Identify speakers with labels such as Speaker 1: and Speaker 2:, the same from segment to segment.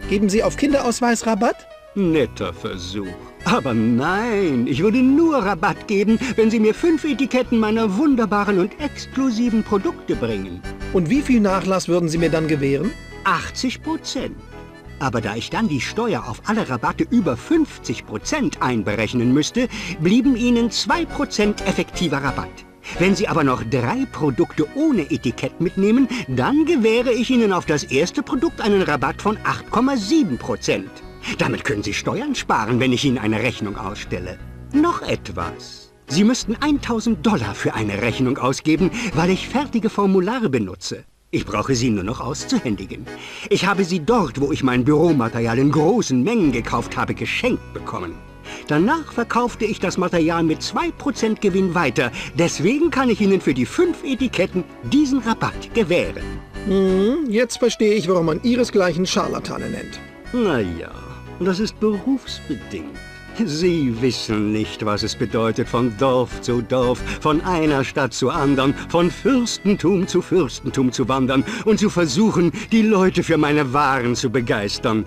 Speaker 1: Geben Sie auf Kinderausweis Rabatt?
Speaker 2: Netter Versuch. Aber nein, ich würde nur Rabatt geben, wenn Sie mir 5 Etiketten meiner wunderbaren und exklusiven Produkte bringen.
Speaker 1: Und wie viel Nachlass würden Sie mir dann gewähren?
Speaker 2: 80%. Aber da ich dann die Steuer auf alle Rabatte über 50% einberechnen müsste, blieben Ihnen 2% effektiver Rabatt. Wenn Sie aber noch 3 Produkte ohne Etikett mitnehmen, dann gewähre ich Ihnen auf das erste Produkt einen Rabatt von 8,7%. Damit können Sie Steuern sparen, wenn ich Ihnen eine Rechnung ausstelle. Noch etwas. Sie müssten $1.000 für eine Rechnung ausgeben, weil ich fertige Formulare benutze. Ich brauche sie nur noch auszuhändigen. Ich habe sie dort, wo ich mein Büromaterial in großen Mengen gekauft habe, geschenkt bekommen. Danach verkaufte ich das Material mit 2% Gewinn weiter. Deswegen kann ich Ihnen für die 5 Etiketten diesen Rabatt gewähren.
Speaker 1: Jetzt verstehe ich, warum man Ihresgleichen Scharlatane nennt.
Speaker 2: Naja, das ist berufsbedingt. Sie wissen nicht, was es bedeutet, von Dorf zu Dorf, von einer Stadt zur anderen, von Fürstentum zu Fürstentum zu wandern und zu versuchen, die Leute für meine Waren zu begeistern.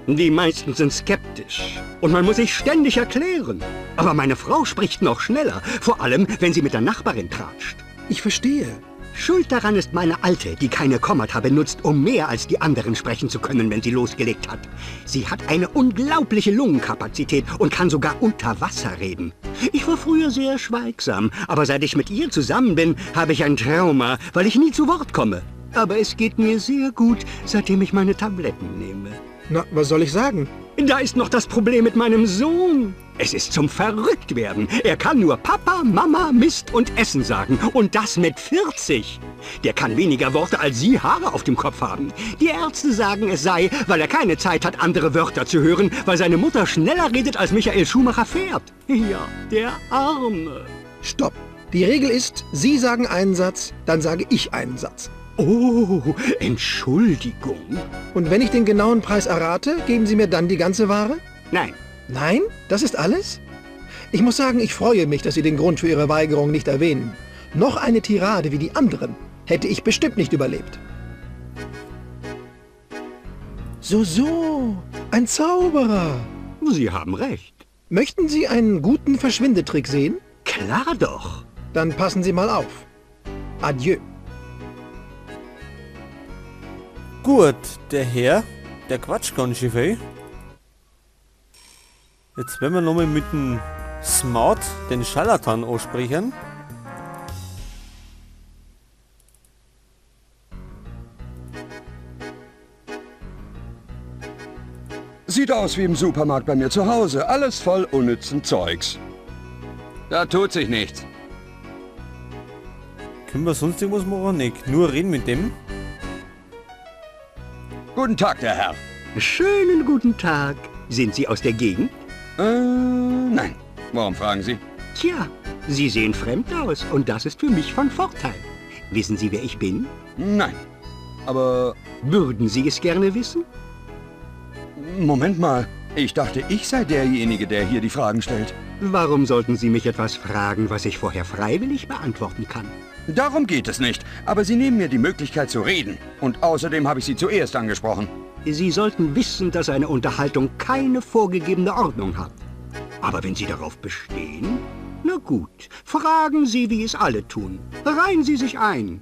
Speaker 2: Die meisten sind skeptisch und man muss sich ständig erklären. Aber meine Frau spricht noch schneller, vor allem, wenn sie mit der Nachbarin tratscht.
Speaker 1: Ich verstehe.
Speaker 2: Schuld daran ist meine Alte, die keine Kommata benutzt, um mehr als die anderen sprechen zu können, wenn sie losgelegt hat. Sie hat eine unglaubliche Lungenkapazität und kann sogar unter Wasser reden. Ich war früher sehr schweigsam, aber seit ich mit ihr zusammen bin, habe ich ein Trauma, weil ich nie zu Wort komme. Aber es geht mir sehr gut, seitdem ich meine Tabletten nehme.
Speaker 1: Na, was soll ich sagen?
Speaker 2: Da ist noch das Problem mit meinem Sohn. Es ist zum Verrücktwerden. Er kann nur Papa, Mama, Mist und Essen sagen. Und das mit 40. Der kann weniger Worte als Sie Haare auf dem Kopf haben. Die Ärzte sagen, es sei, weil er keine Zeit hat, andere Wörter zu hören, weil seine Mutter schneller redet, als Michael Schumacher fährt. Ja, der Arme.
Speaker 1: Stopp. Die Regel ist, Sie sagen einen Satz, dann sage ich einen Satz.
Speaker 2: Oh, Entschuldigung.
Speaker 1: Und wenn ich den genauen Preis errate, geben Sie mir dann die ganze Ware?
Speaker 2: Nein.
Speaker 1: Nein? Das ist alles? Ich muss sagen, ich freue mich, dass Sie den Grund für Ihre Weigerung nicht erwähnen. Noch eine Tirade wie die anderen hätte ich bestimmt nicht überlebt. So, so, ein Zauberer.
Speaker 2: Sie haben recht.
Speaker 1: Möchten Sie einen guten Verschwindetrick sehen?
Speaker 2: Klar doch.
Speaker 1: Dann passen Sie mal auf. Adieu.
Speaker 3: Gut, der Herr, der quatscht ganz schön viel. Jetzt werden wir nochmal mit dem Smart, den Scharlatan, ansprechen.
Speaker 4: Sieht aus wie im Supermarkt bei mir zu Hause. Alles voll unnützen Zeugs.
Speaker 5: Da tut sich nichts.
Speaker 3: Können wir sonst irgendwas machen? Nicht. Nur reden mit dem.
Speaker 4: Guten Tag, der Herr.
Speaker 2: Schönen guten Tag. Sind Sie aus der Gegend?
Speaker 4: Nein. Warum fragen Sie?
Speaker 2: Tja, Sie sehen fremd aus und das ist für mich von Vorteil. Wissen Sie, wer ich bin?
Speaker 4: Nein. Aber...
Speaker 2: Würden Sie es gerne wissen?
Speaker 4: Moment mal. Ich dachte, ich sei derjenige, der hier die Fragen stellt.
Speaker 2: Warum sollten Sie mich etwas fragen, was ich vorher freiwillig beantworten kann?
Speaker 4: Darum geht es nicht, aber Sie nehmen mir die Möglichkeit zu reden. Und außerdem habe ich Sie zuerst angesprochen.
Speaker 2: Sie sollten wissen, dass eine Unterhaltung keine vorgegebene Ordnung hat. Aber wenn Sie darauf bestehen, na gut, fragen Sie, wie es alle tun. Reihen Sie sich ein.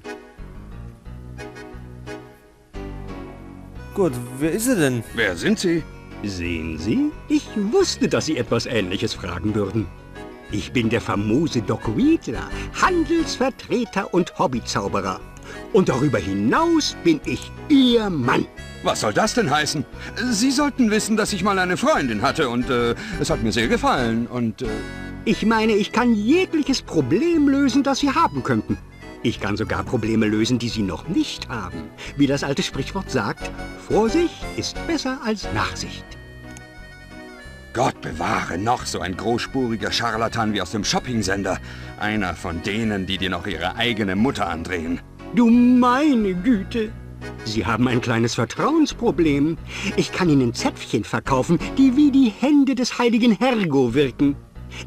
Speaker 3: Gut, wer ist er denn?
Speaker 4: Wer sind Sie?
Speaker 2: Sehen Sie, ich wusste, dass Sie etwas Ähnliches fragen würden. Ich bin der famose Doc Wheatler, Handelsvertreter und Hobbyzauberer. Und darüber hinaus bin ich Ihr Mann.
Speaker 4: Was soll das denn heißen? Sie sollten wissen, dass ich mal eine Freundin hatte und es hat mir sehr gefallen und...
Speaker 2: Ich meine, ich kann jegliches Problem lösen, das Sie haben könnten. Ich kann sogar Probleme lösen, die Sie noch nicht haben. Wie das alte Sprichwort sagt, Vorsicht ist besser als Nachsicht.
Speaker 4: Gott bewahre, noch so ein großspuriger Scharlatan wie aus dem Shopping-Sender. Einer von denen, die dir noch ihre eigene Mutter andrehen.
Speaker 2: Du meine Güte! Sie haben ein kleines Vertrauensproblem. Ich kann Ihnen Zäpfchen verkaufen, die wie die Hände des heiligen Hergo wirken.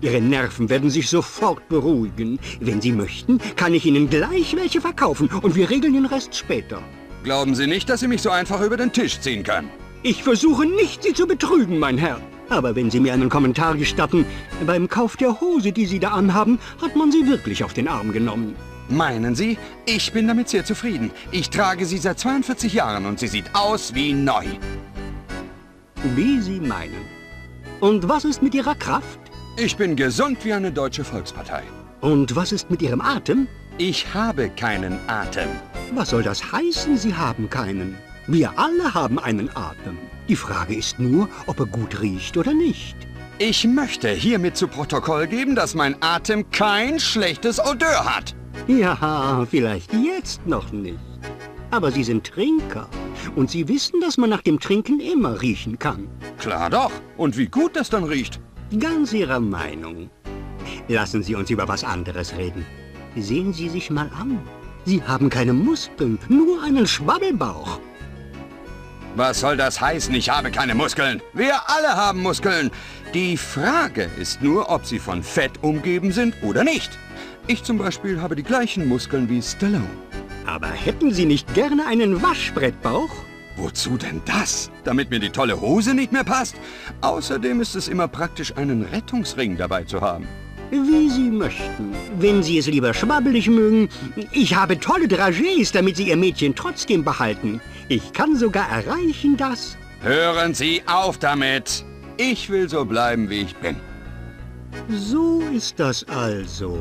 Speaker 2: Ihre Nerven werden sich sofort beruhigen. Wenn Sie möchten, kann ich Ihnen gleich welche verkaufen und wir regeln den Rest später.
Speaker 4: Glauben Sie nicht, dass Sie mich so einfach über den Tisch ziehen können?
Speaker 2: Ich versuche nicht, Sie zu betrügen, mein Herr. Aber wenn Sie mir einen Kommentar gestatten, beim Kauf der Hose, die Sie da anhaben, hat man Sie wirklich auf den Arm genommen.
Speaker 4: Meinen Sie? Ich bin damit sehr zufrieden. Ich trage sie seit 42 Jahren und sie sieht aus wie neu.
Speaker 2: Wie Sie meinen. Und was ist mit Ihrer Kraft?
Speaker 4: Ich bin gesund wie eine deutsche Volkspartei.
Speaker 2: Und was ist mit Ihrem Atem?
Speaker 4: Ich habe keinen Atem.
Speaker 2: Was soll das heißen, Sie haben keinen? Wir alle haben einen Atem. Die Frage ist nur, ob er gut riecht oder nicht.
Speaker 4: Ich möchte hiermit zu Protokoll geben, dass mein Atem kein schlechtes Odeur hat.
Speaker 2: Ja, vielleicht jetzt noch nicht. Aber Sie sind Trinker. Und Sie wissen, dass man nach dem Trinken immer riechen kann.
Speaker 4: Klar doch. Und wie gut das dann riecht.
Speaker 2: Ganz Ihrer Meinung. Lassen Sie uns über was anderes reden. Sehen Sie sich mal an. Sie haben keine Muskeln, nur einen Schwabbelbauch.
Speaker 4: Was soll das heißen, ich habe keine Muskeln? Wir alle haben Muskeln. Die Frage ist nur, ob sie von Fett umgeben sind oder nicht. Ich zum Beispiel habe die gleichen Muskeln wie Stallone.
Speaker 2: Aber hätten Sie nicht gerne einen Waschbrettbauch?
Speaker 4: Wozu denn das? Damit mir die tolle Hose nicht mehr passt? Außerdem ist es immer praktisch, einen Rettungsring dabei zu haben.
Speaker 2: Wie Sie möchten. Wenn Sie es lieber schwabbelig mögen. Ich habe tolle Dragés, damit Sie Ihr Mädchen trotzdem behalten. Ich kann sogar erreichen, dass...
Speaker 4: Hören Sie auf damit! Ich will so bleiben, wie ich bin.
Speaker 2: So ist das also.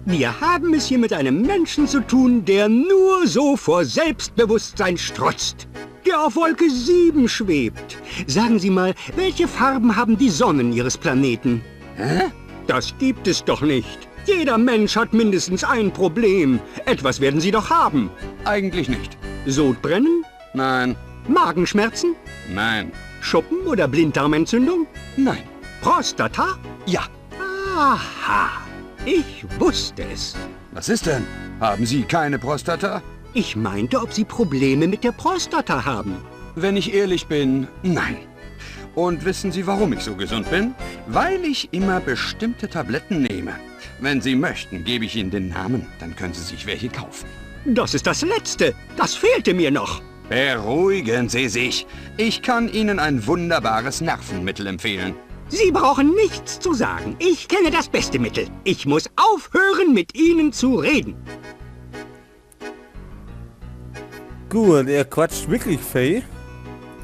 Speaker 2: Wir haben es hier mit einem Menschen zu tun, der nur so vor Selbstbewusstsein strotzt. Der auf Wolke 7 schwebt. Sagen Sie mal, welche Farben haben die Sonnen Ihres Planeten?
Speaker 4: Hä?
Speaker 2: Das gibt es doch nicht. Jeder Mensch hat mindestens ein Problem. Etwas werden Sie doch haben.
Speaker 4: Eigentlich nicht.
Speaker 2: Sodbrennen?
Speaker 4: Nein.
Speaker 2: Magenschmerzen?
Speaker 4: Nein.
Speaker 2: Schuppen- oder Blinddarmentzündung?
Speaker 4: Nein.
Speaker 2: Prostata?
Speaker 4: Ja.
Speaker 2: Aha. Ich wusste es.
Speaker 4: Was ist denn? Haben Sie keine Prostata?
Speaker 2: Ich meinte, ob Sie Probleme mit der Prostata haben.
Speaker 4: Wenn ich ehrlich bin, nein. Und wissen Sie, warum ich so gesund bin? Weil ich immer bestimmte Tabletten nehme. Wenn Sie möchten, gebe ich Ihnen den Namen, dann können Sie sich welche kaufen.
Speaker 2: Das ist das Letzte. Das fehlte mir noch.
Speaker 4: Beruhigen Sie sich. Ich kann Ihnen ein wunderbares Nervenmittel empfehlen.
Speaker 2: Sie brauchen nichts zu sagen. Ich kenne das beste Mittel. Ich muss aufhören, mit Ihnen zu reden.
Speaker 3: Gut, er quatscht wirklich fei.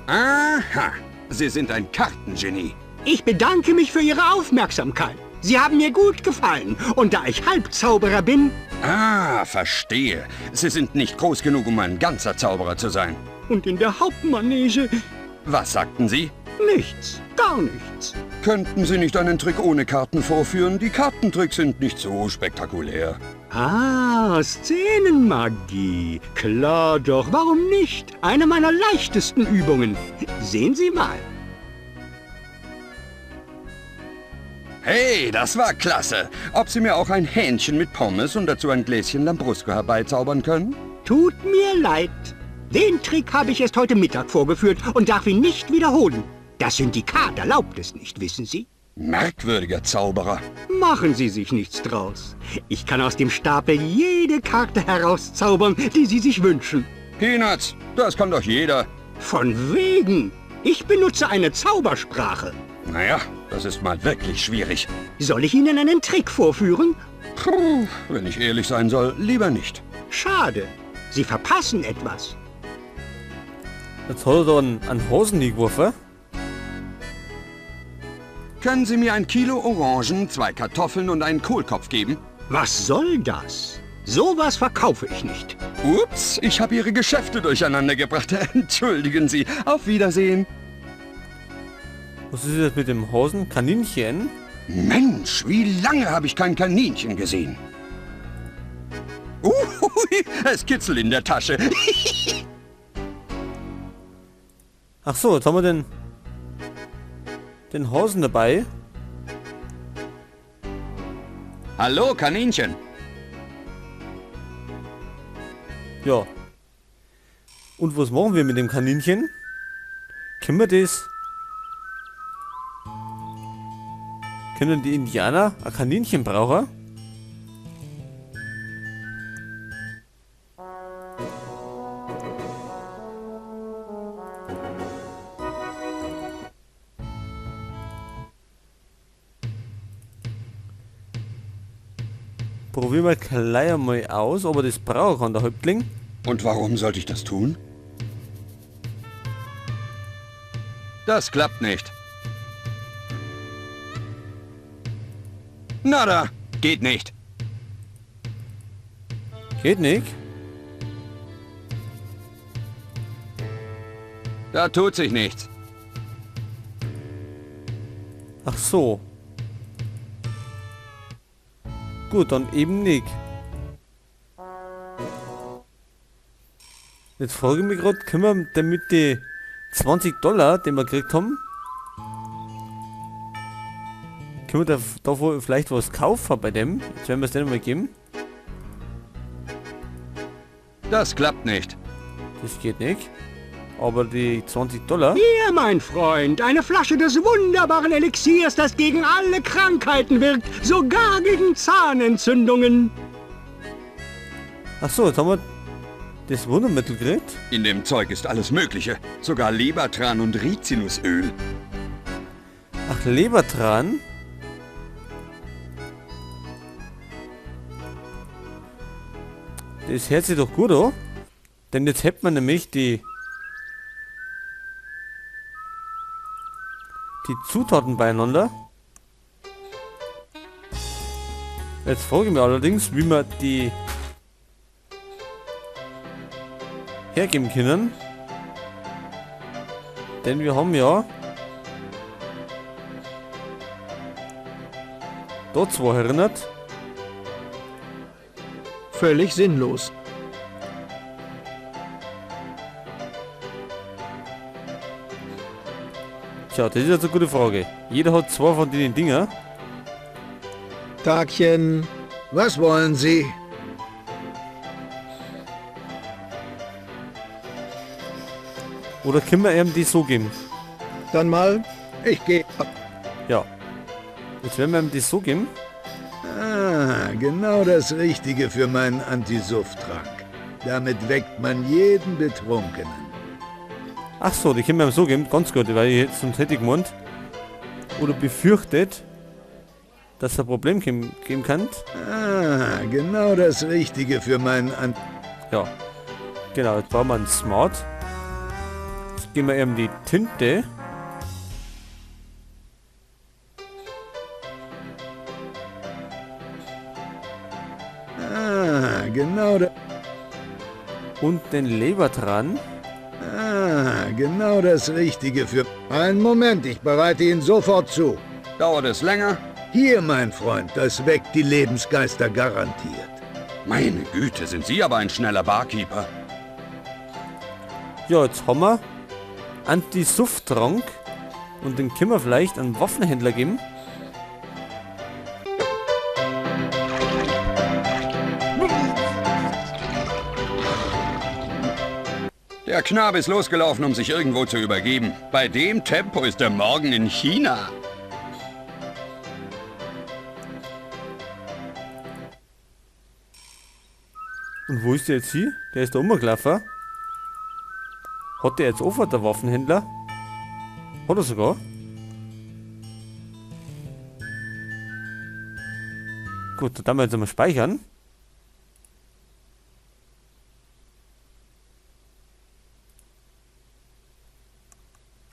Speaker 4: Aha. Sie sind ein Kartengenie.
Speaker 2: Ich bedanke mich für Ihre Aufmerksamkeit. Sie haben mir gut gefallen. Und da ich Halbzauberer bin...
Speaker 4: Ah, verstehe. Sie sind nicht groß genug, um ein ganzer Zauberer zu sein.
Speaker 2: Und in der Hauptmanege...
Speaker 4: Was sagten Sie?
Speaker 2: Nichts, gar nichts.
Speaker 4: Könnten Sie nicht einen Trick ohne Karten vorführen? Die Kartentricks sind nicht so spektakulär.
Speaker 2: Ah, Szenenmagie. Klar doch, warum nicht? Eine meiner leichtesten Übungen. Sehen Sie mal.
Speaker 4: Hey, das war klasse. Ob Sie mir auch ein Hähnchen mit Pommes und dazu ein Gläschen Lambrusco herbeizaubern können?
Speaker 2: Tut mir leid. Den Trick habe ich erst heute Mittag vorgeführt und darf ihn nicht wiederholen. Das Syndikat erlaubt es nicht, wissen Sie?
Speaker 4: Merkwürdiger Zauberer.
Speaker 2: Machen Sie sich nichts draus. Ich kann aus dem Stapel jede Karte herauszaubern, die Sie sich wünschen.
Speaker 4: Peanuts, das kann doch jeder.
Speaker 2: Von wegen. Ich benutze eine Zaubersprache.
Speaker 4: Naja, das ist mal wirklich schwierig.
Speaker 2: Soll ich Ihnen einen Trick vorführen?
Speaker 4: Puh, wenn ich ehrlich sein soll, lieber nicht.
Speaker 2: Schade. Sie verpassen etwas.
Speaker 3: Jetzt hat er da einen Hosen geworfen.
Speaker 4: Können Sie mir 1 Kilo Orangen, 2 Kartoffeln und einen Kohlkopf geben?
Speaker 2: Was soll das? Sowas verkaufe ich nicht.
Speaker 4: Ups, ich habe Ihre Geschäfte durcheinander gebracht. Entschuldigen Sie. Auf Wiedersehen.
Speaker 3: Was ist das mit dem Hosen? Kaninchen?
Speaker 4: Mensch, wie lange habe ich kein Kaninchen gesehen? Uhui, es kitzelt in der Tasche.
Speaker 3: Ach so, jetzt haben wir den Hosen dabei.
Speaker 4: Hallo, Kaninchen.
Speaker 3: Ja. Und was machen wir mit dem Kaninchen? Können wir das? Können die Indianer ein Kaninchen brauchen? Probieren wir gleich einmal aus, ob er das brauchen kann, der Häuptling.
Speaker 4: Und warum sollte ich das tun? Das klappt nicht. Nada, geht nicht.
Speaker 3: Geht nicht?
Speaker 4: Da tut sich nichts.
Speaker 3: Ach so. Gut, dann eben nicht. Jetzt frage ich mich gerade, können wir damit die 20 Dollar, die wir gekriegt haben, können wir da vielleicht was kaufen bei dem? Jetzt werden wir es denen mal geben.
Speaker 4: Das klappt nicht.
Speaker 3: Das geht nicht. Aber die 20 Dollar...
Speaker 2: Hier, mein Freund, eine Flasche des wunderbaren Elixiers, das gegen alle Krankheiten wirkt, sogar gegen Zahnentzündungen.
Speaker 3: Ach so, jetzt haben wir das Wundermittel gekriegt.
Speaker 4: In dem Zeug ist alles Mögliche, sogar Lebertran und Rizinusöl.
Speaker 3: Ach, Lebertran? Das hört sich doch gut an. Denn jetzt hätte man nämlich die Zutaten beieinander. Jetzt frage ich mich allerdings, wie wir die hergeben können. Denn wir haben ja dort zwar erinnert.
Speaker 1: Völlig sinnlos.
Speaker 3: Tja, das ist jetzt eine gute Frage. Jeder hat zwei von den Dinger.
Speaker 1: Tagchen.
Speaker 6: Was wollen Sie?
Speaker 3: Oder können wir ihm die so geben?
Speaker 1: Dann mal.
Speaker 6: Ich gehe.
Speaker 3: Ja. Jetzt werden wir ihm die so geben.
Speaker 6: Ah, genau das Richtige für meinen Antisufftrank. Damit weckt man jeden Betrunkenen.
Speaker 3: Ach so, die können wir ihm so geben. Ganz gut, weil ich jetzt sonst hätte ich gemeint. Oder befürchtet, dass es ein Problem geben kann.
Speaker 6: Ah, genau das Richtige für meinen Ant...
Speaker 3: Ja. Genau, jetzt brauchen wir einen Smart. Jetzt geben wir ihm die Tinte.
Speaker 6: Ah, genau da.
Speaker 3: Und den Lebertran.
Speaker 6: Ah, genau das Richtige für... Einen Moment, ich bereite ihn sofort zu.
Speaker 4: Dauert es länger?
Speaker 6: Hier, mein Freund, das weckt die Lebensgeister garantiert.
Speaker 4: Meine Güte, sind Sie aber ein schneller Barkeeper.
Speaker 3: Ja, jetzt haben wir Anti-Suff-Trank. Und den können wir vielleicht an Waffenhändler geben.
Speaker 4: Der Knabe ist losgelaufen, um sich irgendwo zu übergeben. Bei dem Tempo ist er morgen in China.
Speaker 3: Und wo ist der jetzt hin? Der ist da rumgelaufen. Hat der jetzt offen, der Waffenhändler? Hat er sogar? Gut, dann werden wir jetzt einmal speichern.